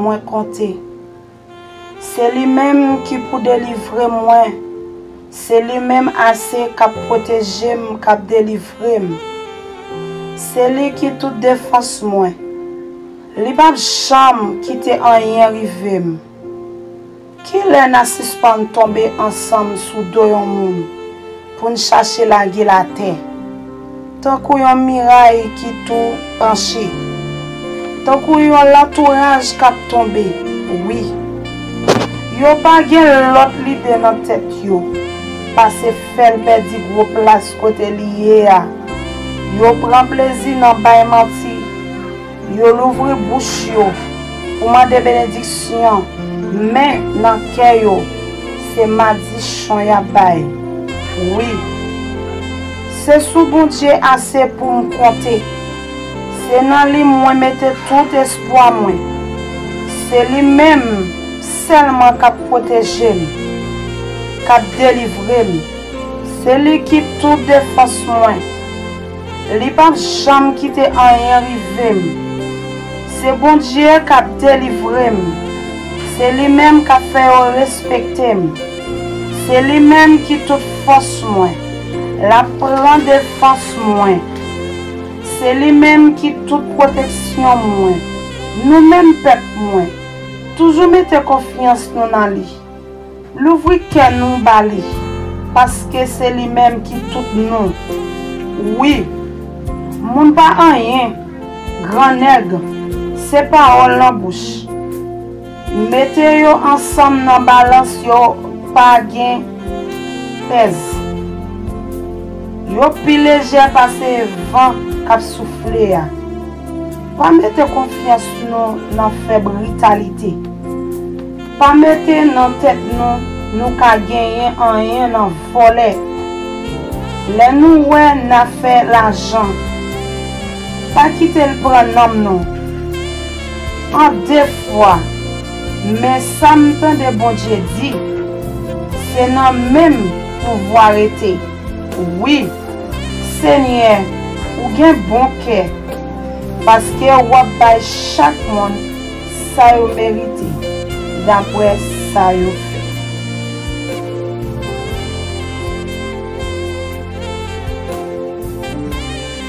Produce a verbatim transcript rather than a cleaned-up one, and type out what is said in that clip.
mwen konte. Se li menm ki pou delivre mwen. Se li menm ase k ap pwoteje m, k ap delivre m. Se li ki tout defans mwen. Li p ap janm kite anyen rive m. Kilè n a sispann tonbe ansanm sou do yon moun pou n chache lage l atè? Tankou yon miray ki tou panche, tankou yon lantouraj k ap tonbe. Wi, yo pa gen lòt lide nan tèt yo pase fè l pèdi gwo plas kote li ye a. Yo pran plezi nan bay manti. Yo louvri bouch yo pou mande benediksyon, men nan kè yo, se madichon y ap bay. Wi, se sou Bondye ase pou m konte. Se nan li mwen mete tout espwa mwen. Se li menm sèlman k ap pwoteje m, k ap delivre m. Se li ki tout defans mwen. Li p ap janm kite anyen rive m. Se Bondye k ap delivre m. Se li menm k ap fè yo respekte m. Se li menm ki tout fòs mwen. L ap pran defans mwen. Se li menm ki tout pwoteksyon mwen. Nou menm pèp mwen, toujou mete konfyans nou nan li. Louvri kè nou ba li, paske se li menm ki tout nou. Wi, moun pa anyen, grannèg, se pawòl nan bouch. Mete yo ansanm nan balans, yo pa gen pèz. Yo pi lejè pase van k ap soufle a. Pa mete konfyans nou nan fè britalite. Pa mete nan tèt nou nou ka genyen anyen nan vòlè. Lè nou wè n a fè lajan, pa kite l pran nanm nou. An de fwa, men sa m tande Bondye di, se nan men m pouvwa rete. Wi, Senyè, ou gen bon kè, paske w ap bay chak moun sa yo merite, dapre sa yo